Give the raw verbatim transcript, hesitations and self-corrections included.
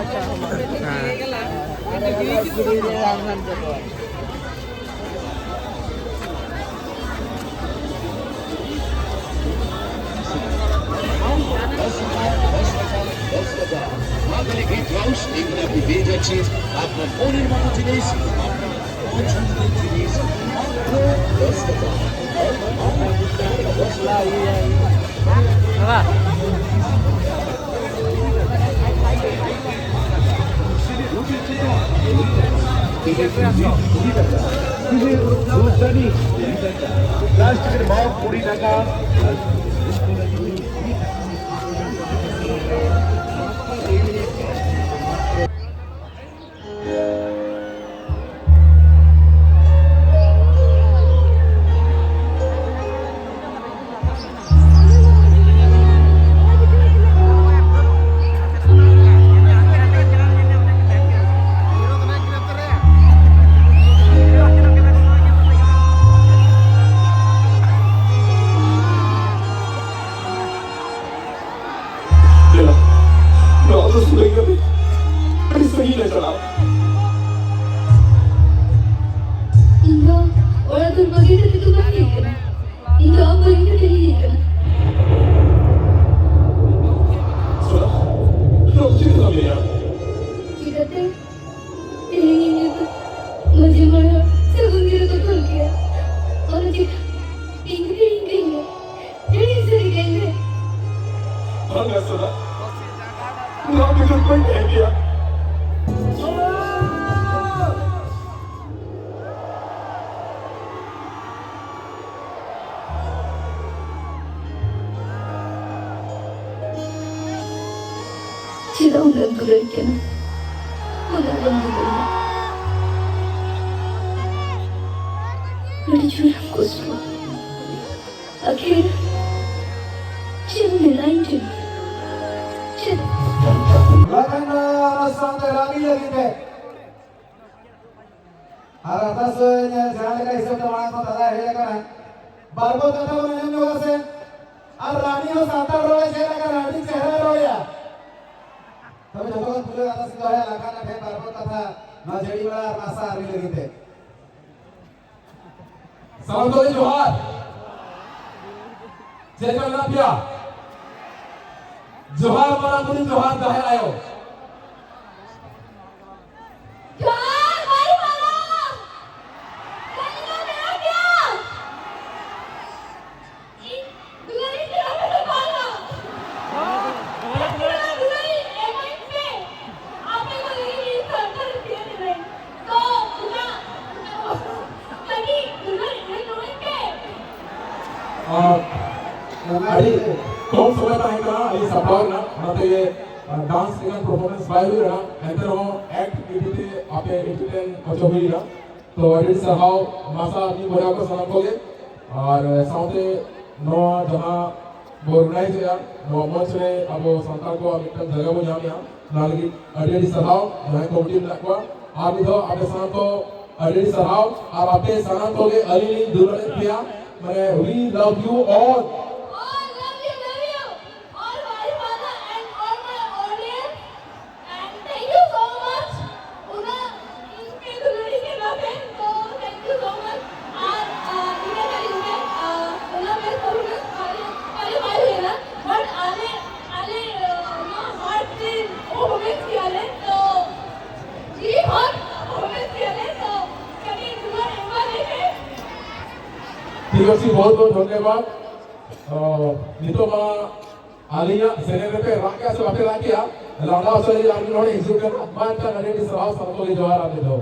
দশ টাকা, দশ টাকা, দশ টাকা। মা কালী গেস্ট হাউস, এগুলো আপনি পেয়ে যাচ্ছেন আপনার মনের মতো জিনিস, আপনার পছন্দের জিনিস, মাত্র দশ টাকা। দশ টাকা। প্লাস্টিকের মাপ কুড়ি টাকা। ᱫᱮᱞᱟ, ᱱᱚᱣᱟ ᱫᱚ ᱥᱩᱞᱟᱹᱭ ᱠᱟᱹᱢᱤ᱾ ᱟᱹᱰᱤ ᱥᱟᱺᱜᱤᱧ ᱞᱮ ᱪᱟᱞᱟᱣ᱾ ᱤᱧ ᱫᱚ ᱚᱲᱟᱜ ᱫᱩᱣᱟᱹᱨ ᱵᱟᱹᱜᱤ ᱠᱟᱛᱮ ᱫᱚ ᱵᱟᱹᱧ ᱦᱮᱡ ᱠᱟᱱᱟ᱾ ᱤᱧ ᱫᱚ ᱟᱢ ᱵᱟᱹᱜᱤ ᱠᱟᱛᱮ ᱤᱧ ᱦᱮᱡ ᱠᱟᱱᱟ᱾ ᱥᱚᱱᱟ, ᱱᱚᱣᱟ ᱪᱮᱫ ᱞᱮᱠᱟᱢ ᱞᱟᱹᱭᱟ? ᱪᱤᱠᱟᱹᱛᱮ? ᱛᱮᱦᱮᱧ ᱤᱧ ᱧᱩᱛᱩᱢ ᱢᱟᱹᱡᱷᱤ ᱢᱚᱬᱮ ᱦᱚᱲ ᱥᱟᱹᱜᱩᱱ ᱜᱤᱨᱟᱹ ᱠᱚ ᱛᱚᱞ ᱠᱮᱭᱟ᱾ ᱚᱱᱟ ᱪᱤᱠᱟᱹ ᱤᱧ ᱜᱮ ᱤᱧ ᱜᱮ ᱤᱧ ᱜᱮ᱾ ᱦᱤᱲᱤᱧ ᱥᱟᱹᱨᱤ ᱜᱮ ᱤᱧ ᱜᱮ᱾ ᱵᱟᱝᱟ ᱥᱚᱱᱟ, ᱱᱚᱣᱟ ᱵᱤᱨᱩᱫᱷ ᱵᱟᱹᱧ ᱛᱟᱦᱮᱸ ᱜᱮᱭᱟ᱾ ᱪᱮᱫᱟᱜ ᱩᱱᱟᱹᱜ ᱮᱢ ᱫᱩᱞᱟᱹᱲ ᱠᱟᱱᱟ? ᱩᱱᱟᱹᱜ ᱟᱞᱚᱢ ᱫᱩᱞᱟᱹᱲ ᱢᱟ᱾ ᱟᱹᱰᱤ ᱡᱳᱨ ᱮᱢ ᱠᱚᱥᱴᱚᱜᱼᱟ᱾ ᱟᱹᱠᱷᱤᱨ ᱪᱮᱫ ᱮᱢ ᱢᱮᱱᱟ ᱤᱧ ᱴᱷᱮᱱ? ᱪᱮᱫ? ᱞᱟᱜᱟᱱ ᱚᱱᱟ ᱥᱟᱶᱛᱮ ᱨᱟᱱᱤ ᱞᱟᱹᱜᱤᱫ ᱛᱮ ᱟᱨ ᱟᱨᱫᱟᱥ ᱡᱟᱦᱟᱸ ᱞᱮᱠᱟ ᱦᱤᱥᱟᱹᱵ ᱛᱮ ᱢᱟᱲᱟᱝ ᱠᱷᱚᱱ ᱫᱟᱫᱟ ᱦᱮᱡ ᱟᱠᱟᱱᱟ, ᱵᱟᱨ ᱵᱚ ᱠᱟᱛᱷᱟ ᱵᱚᱱ ᱟᱸᱡᱚᱢ ᱧᱚᱜᱟ ᱥᱮ᱾ ᱟᱨ ᱨᱟᱱᱤ ᱦᱚᱸ ᱥᱟᱱᱛᱟᱲ ᱨᱚᱲ ᱮ ᱪᱮᱫ ᱟᱠᱟᱱᱟ, ᱟᱹᱰᱤ ᱪᱮᱦᱨᱟ ᱨᱚᱲᱮᱭᱟ᱾ ᱛᱚᱵᱮ ᱡᱚᱛᱚ ᱠᱷᱚᱱ ᱯᱩᱭᱞᱩ ᱟᱨᱫᱟᱥ ᱤᱧ ᱫᱚᱦᱚᱭᱟ, ᱞᱟᱠᱷᱟᱱ ᱟᱨ ᱰᱷᱮᱨ ᱵᱟᱨ ᱯᱮ ᱠᱟᱛᱷᱟ ᱱᱚᱣᱟ ᱡᱟᱹᱲᱤ ᱵᱟᱲᱟ ᱟᱨ ᱢᱟᱥᱟ ᱟᱹᱨᱤ ᱞᱟᱹᱜᱤᱫ ᱛᱮ᱾ ᱥᱟᱱᱟᱢ ᱠᱚᱜᱮ ᱡᱚᱦᱟᱨ᱾ ᱪᱮᱫ ᱞᱮᱠᱟ ᱢᱮᱱᱟᱜ ᱯᱮᱭᱟ? ᱡᱚᱦᱟᱨ ᱢᱟᱨᱟᱝ ᱵᱩᱨᱩ, ᱡᱚᱦᱟᱨ ᱡᱟᱦᱮᱨ ᱟᱭᱳ᱾ ᱡᱚᱦᱟᱨ ᱢᱟᱹᱭ ᱦᱟᱲᱟᱢ᱾ ᱪᱮᱫ ᱞᱮᱠᱟ ᱢᱮᱱᱟᱜ ᱯᱮᱭᱟ? ᱤᱧ ᱫᱩᱞᱟᱹᱲᱤᱧ ᱠᱷᱮᱞᱟ ᱯᱮ ᱥᱮ ᱵᱟᱝᱟ? ᱟᱯᱮ ᱫᱩᱞᱟᱹᱲ ᱮᱢᱟᱹᱧ ᱯᱮ᱾ ᱟᱯᱮ ᱠᱚ ᱞᱟᱹᱜᱤᱫ ᱤᱧ ᱥᱟᱱᱛᱟᱲ ᱛᱮᱭᱟᱨ ᱠᱟᱹᱫᱟᱹᱧ᱾ ᱛᱚ, ᱚᱱᱟ, ᱚᱱᱟ ᱞᱟᱹᱜᱤᱫ ᱫᱩᱞᱟᱹᱲ ᱮᱢ ᱨᱩᱣᱟᱹᱲ ᱯᱮ᱾ ᱟᱨ ᱟᱹᱰᱤ ᱠᱚᱢ ᱥᱚᱢᱚᱭ ᱛᱟᱦᱮᱸ ᱠᱟᱱᱟ ᱟᱹᱞᱤᱧ ᱥᱟᱯᱲᱟᱣ ᱨᱮᱱᱟᱜ, ᱚᱱᱟᱛᱮ, ᱟᱨ, dance ᱞᱮᱠᱟᱱ performance ᱵᱟᱭ ᱦᱩᱭ ᱞᱮᱱᱟ, ᱮᱱᱛᱮ ᱨᱮᱦᱚᱸ act ᱤᱫᱤ ᱛᱮ ᱟᱯᱮ entertain ᱦᱚᱪᱚ ᱦᱩᱭ ᱮᱱᱟ᱾ ᱛᱚ ᱟᱹᱰᱤ ᱥᱟᱨᱦᱟᱣ ᱢᱟᱥᱟ ᱟᱹᱵᱤᱱ ᱵᱚᱭᱦᱟ ᱠᱚ ᱥᱟᱱᱟᱢ ᱠᱚᱜᱮ, ᱟᱨ ᱥᱟᱶᱛᱮ ᱱᱚᱣᱟ ᱡᱟᱦᱟᱸ ᱵᱚ organize ᱮᱜᱼᱟ, ᱱᱚᱣᱟ ᱢᱚᱧᱪ ᱨᱮ ᱟᱵᱚ ᱥᱟᱱᱛᱟᱲ ᱠᱚᱣᱟᱜ ᱢᱤᱫᱴᱟᱝ ᱡᱟᱭᱜᱟ ᱵᱚ ᱧᱟᱢᱮᱜᱼᱟ, ᱚᱱᱟ ᱞᱟᱹᱜᱤᱫ ᱟᱹᱰᱤ ᱟᱹᱰᱤ ᱥᱟᱨᱦᱟᱣ ᱡᱟᱦᱟᱸᱭ committee ᱢᱮᱱᱟᱜ ᱠᱚᱣᱟ᱾ ᱟᱨ ᱢᱤᱫ ᱫᱷᱟᱣ ᱟᱯᱮ ᱥᱟᱱᱟᱢ ᱠᱚ ᱟᱹᱰᱤ ᱟᱹᱰᱤ ᱥᱟᱨᱦᱟᱣ, ᱟᱨ ᱟᱯᱮ ᱥᱟᱱᱟᱢ ᱠᱚᱜᱮ ᱟᱹᱞᱤᱧ ᱞᱤᱧ ᱫᱩᱞᱟᱹᱲᱮᱫ ᱯᱮᱭᱟ, ᱢᱟᱱᱮ, we love you all. All love you, love you. All Bari Bala and all my audience. And thank you so much. ᱩᱱᱟᱹᱜ ᱤᱧ ᱯᱮ ᱫᱩᱞᱟᱹᱲᱤᱧ ᱠᱟᱱᱟ ᱯᱮ, ᱛᱚ thank you so much. ᱟᱨ, ᱟ, ᱤᱱᱟᱹ ᱠᱷᱟᱹᱞᱤ ᱤᱱᱟᱹ, ᱟ, ᱩᱱᱟᱹᱜ ᱵᱮᱥ performance ᱠᱷᱟᱹᱞᱤ, ᱠᱷᱟᱹᱞᱤ ᱵᱟᱭ ᱦᱩᱭ ᱞᱮᱱᱟ, but ᱟᱞᱮ, ᱟᱞᱮ, ᱟ, ᱱᱚᱣᱟ heart ᱨᱮ performance ᱠᱮᱭᱟ ᱞᱮ, ᱛᱚ ᱡᱤᱣᱤ ᱦᱚᱲ performance ᱠᱮᱭᱟ ᱞᱮ, ᱛᱚ ᱠᱟᱹᱴᱤᱡ ᱫᱩᱞᱟᱹᱲ ᱮᱢᱟ ᱞᱮ ᱯᱮ᱾ ᱴᱷᱤᱠ ᱟᱪᱷᱮ, ᱵᱚᱦᱩᱛ ᱵᱚᱦᱩᱛ ᱫᱷᱚᱱᱭᱚᱵᱟᱫ᱾ ᱚ, ᱱᱤᱛᱚᱜ ᱢᱟ ᱟᱹᱞᱤᱧᱟᱜ ᱥᱮᱨᱮᱧ ᱨᱮᱯᱮ ᱨᱟᱜ ᱠᱮᱜᱼᱟ ᱥᱮ ᱵᱟᱯᱮ ᱨᱟᱜ ᱠᱮᱜᱼᱟ? ᱞᱟᱸᱫᱟ ᱦᱚᱪᱚ ᱞᱟᱹᱜᱤᱫ ᱟᱨ ᱢᱤᱫ ᱦᱚᱲ ᱦᱤᱡᱩᱜ ᱠᱟᱱᱟ᱾ ᱢᱟ ᱮᱱᱠᱷᱟᱱ ᱟᱹᱰᱤ ᱟᱹᱰᱤ ᱥᱟᱨᱦᱟᱣ, ᱥᱟᱱᱟᱢ ᱠᱚᱜᱮ ᱡᱚᱦᱟᱨ ᱟᱨ ᱢᱤᱫ ᱫᱷᱟᱣ᱾